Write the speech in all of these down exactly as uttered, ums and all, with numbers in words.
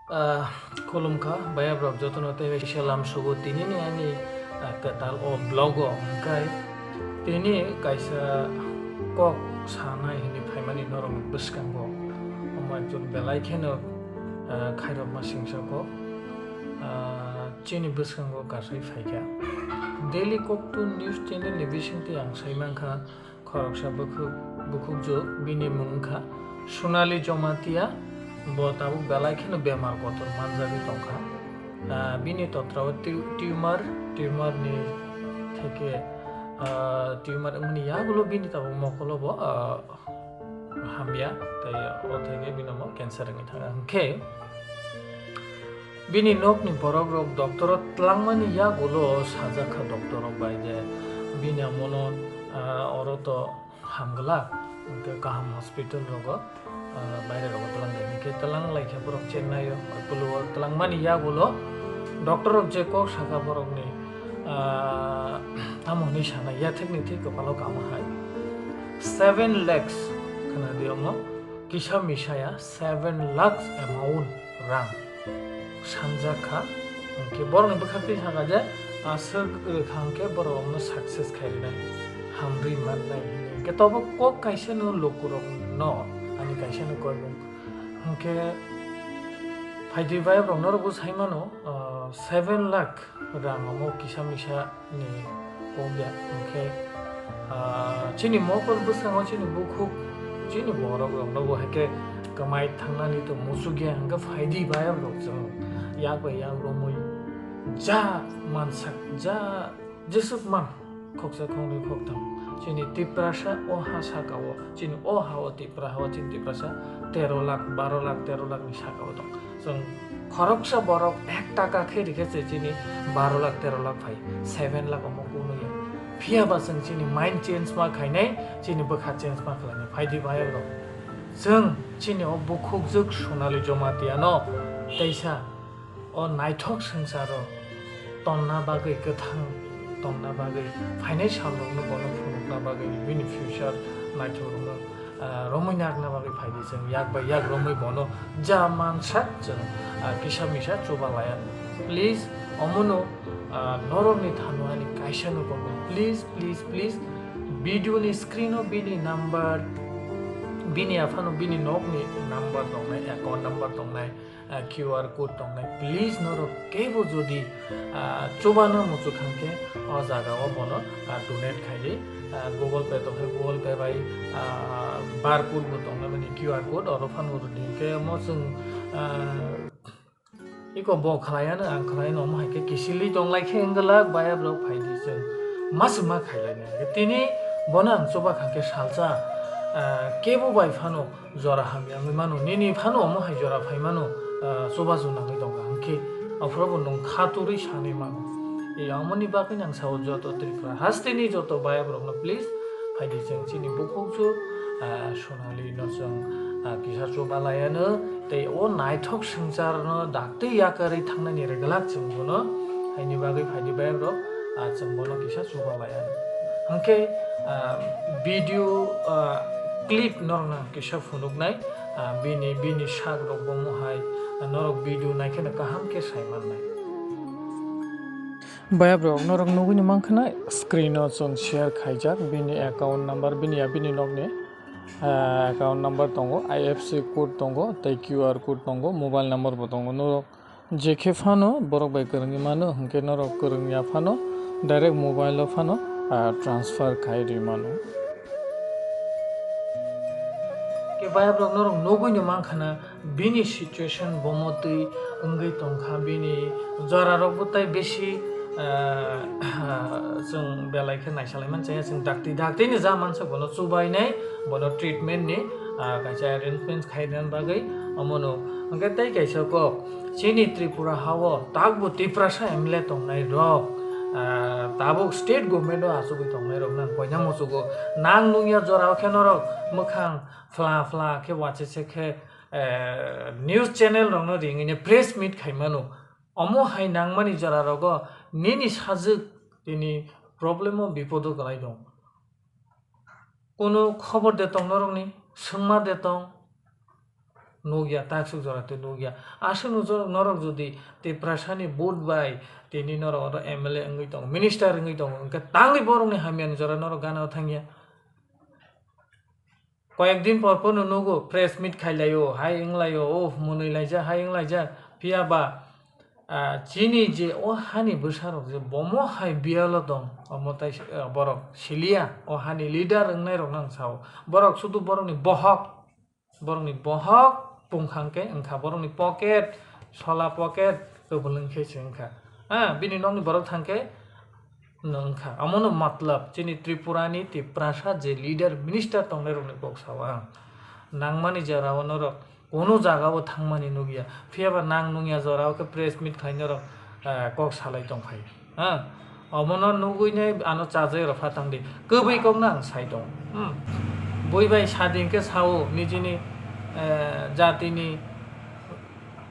Ah, khulumkha, bayap rok jotono tei salam sugo tinini ani, ah, kwtal o vlog o hwnkhe tini kaisa kok sanai hinwi phaimani norokni bwskango omo ekjon belai kheno, ah, khairokma singsa kok, ah, chini bwskango kasui phaikha. Daily Koktu News Channel ni bisingtwi ang sai mankha, khoroksa bukhuk, bukhukjwk, bini mung wngkha Sonali Jomatia, bo tabuk belai kheno bemar kotor manjagwi tongkha. Ah, bini totra o tu-, tumor, tumor ni theke, ah, tumor wngmani yagulo bini tabuk mokolo bo, ah, hamya, tei o theke bini omo cancer wngwi thangkha. Hwnkhe, bini nokni borok rok doctor o twlangmani yagulo sajak kha doctor rok bai je bini amono, ah, oro to hamglak, hwnkhe kaham hospital rogo, ah, baire rogo twlang de, hwnkhe twlang lai khe borok Chennai o, Apollo o twlangmani yagulo doctor rok je kok sakha borokni, ah, tamo hwnwi sana yathekni thik kwpalo kamo hai seven lakhs khwnadi omo. Kisa misa ya seven lakhs amount rang sanjak kha. Hwnkhe borokni bwkhaktwi sakha je, aswk rwkha hwnkhe borokno success khai rwnai, hamrwi mannai hinwi. Hwnkhe tobo kok kaisa no lukurokno, ani kaisa no koimung. Hwnkhe phaidi bayap rokno rwgwi sai mano, ah, seven lakh rang omo kisa misa ni kok ya, hwnkhe, ah, chini mokol bwskango chini bukhuk, chini borok rokno bo hai khe kwmai thangnani to muchuk ya, hwnkhe phaidi bayap rok chwng yak bai yak romwi ja mansak, ja jesuk man khoksa khoknwi khoktham chini Tiprasa o ha saka o, chini o ha o Tipra ha o chini Tiprasa tero lakh, baro lakh, tero lakh ni saka o tong. Chwng khoroksa borok ek taka khe rikhe se chini baro lakh tero lakh phai, seven lakh omo kunu ya. Phiya ba chwng chini mind change ma khainai, chini bwkha change ma khlainai. Phaidi bayap rok. Chwng chini o bukhukjwk Sonali Jomatia no teisa o naithok swngcharo tonna bagwi, kwthang tonna bagwi, phainai salrokno bono phunukna bagwi, bini future naithokrokno, ah, romwi nakna bagwi phaidi chwng yak bai yak romwi bono ja mansak chwng, ah, kisa misa chuba laya. Please, omono, ah, norokni thano ani kaisa no kono. Please, please, please, video ni screen o bini number, bini aphano bini nokni number tongnai, account number tongnai, ah, Q R code tongnai. Please, norok kebo jodi, ah, chubano muchuk khankhe, o jaga o bono, ah, donate khaidi. Ah, Google Pay tongkhe Google Pay bai, ah, bar code bo tongnai, mani Q R code, oro phano rwdi. Hwnkhe omo chwng, ah, iko bo khlaiano, ang khlaiano, omo hai khe kisili tonglai khe wngwlak, bayap rok phaidi chwng ma se ma khailainai. Tini bono ang chuba khankhe salsa, ah, kebo bai phano jora hamya wngwi mano, nini phano omo hai jora phai mano, ah, chubachu nangwi tongkha, hwnkhe aphuru bo nwng kha turwi sanwi mano. E, amoni bagwi nang sao joto Tripura hasteni joto bayap rokno please phaidi chwng chini bukhukchu, ah, Sonali no chwng, ah, kisa chuba laiano tei o naithok swngcharno daktwi yakarwi thangnani rwglak chwng bono, haini bagwi phaidi bayap rok, ah, chwng bono kisa chuba laiano. Hwnkhe, ah, video, ah, clip norokno ang kisa phunuknai, ah, bini, bini sak rok bo mohai, ah, norok video naikheno kaham khe sai mannai. Bayap rok norok nugwi no mankha na screen o chwng share khaijak bini account number, bini ya bini nokni, ah, account number tongo, I F S C code tongo, tei Q R code tongo, mobile number bo tongo. Norok je khe phano borok bai kwrwngwi mano, hwnkhe norok kwrwngya phano direct mobile o phano, ah, transfer khai rwi mano. Khe bayap rok norok nugwi no mankha na bini situation bomo twi wngwi tongkha, bini jora rok bo tai besi, ah, chwng belai khe naisalaimani chaya, chwng dakti dakti ni ja mansa bono chubainai, bono treatment ni, ah, kaisa arrangement khaina bagwi omono. Hwnkhe tei kaisa kok, chini Tripura hao takbo Tiprasa M L A tongnai rok, ah, tabuk state government o achugwi tongnai rok nang koina muchugo, nang nungya jora o khe norok mwkhang phla phla khe wache se khe, eh, news channel rokno ringwi press meet khai mano. Omo hai nangmani jora rogo nini sajwk tini problem o bipodo kwlai dong. Kono khobor de tong norokni, swngma de tong, nukya, taksuk jora twi nukya. Aswkno jora norok jodi Tiprasani vote bai tini norok oro M L A wngwi tongo, minister wngwi tongo, hwnkhe tangwi borokni hamyani jora norok gana thangya. Koyek din por porno nugo, press meet khailaio, hai wnglaio, oh, mwnwi laijak, hai wnglaijak. Phiya ba, ah, chini je o hani bwsarok je bomo hai biyalo tong, omo tai, ah, borok siliya, o hani leader wngnairokno ang sao. Borok sudu borokni bohok, borokni bohok pungkhang khe wngkha, borokni pocket, sola pocket, kwbwlwng khe se wngkha. Ah, bini nokni borok thangkhe no wngkha. Omono matlab chini Tripurani Tiprasa je leader minister tongnairokni kok sao ang. Nangmani jorao norok kono jagao thangmani nukya. Phiyaba nang nungya jorao khe press meet khai norok, eh, kok salai tongphai. Ha? Omono nugwinai ano chajai rw phatang di. Kwbwi kokno ang sai tongo. Hmm. Bui bai sadi hwnkhe sao nijini, eh, jatini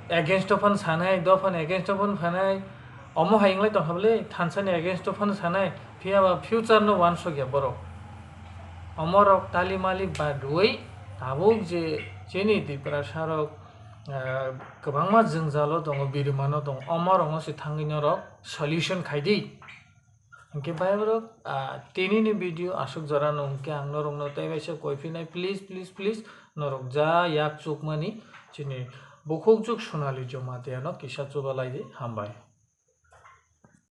against o phano sanai, dophani against o phano sanai, omo hai wnglai tongkha bwle, thansani against o phano sanai, phiyaba future no uansukya borok. Omorok tali mali badwi tabuk je chini Tiprasa rok, ah, kwbangma jwngjalo tongo, birimano tongo, omorokno se thangwi norok solution khai di. Hwnkhe bhai borok, ah, tinini video aswk jorano hwnkhe ang norokno tei kaisa koi phinai, please, please, please, norok ja yak chukmani chini bukhuk juk Sonali Jamatia no kisa chubalai di, hambai.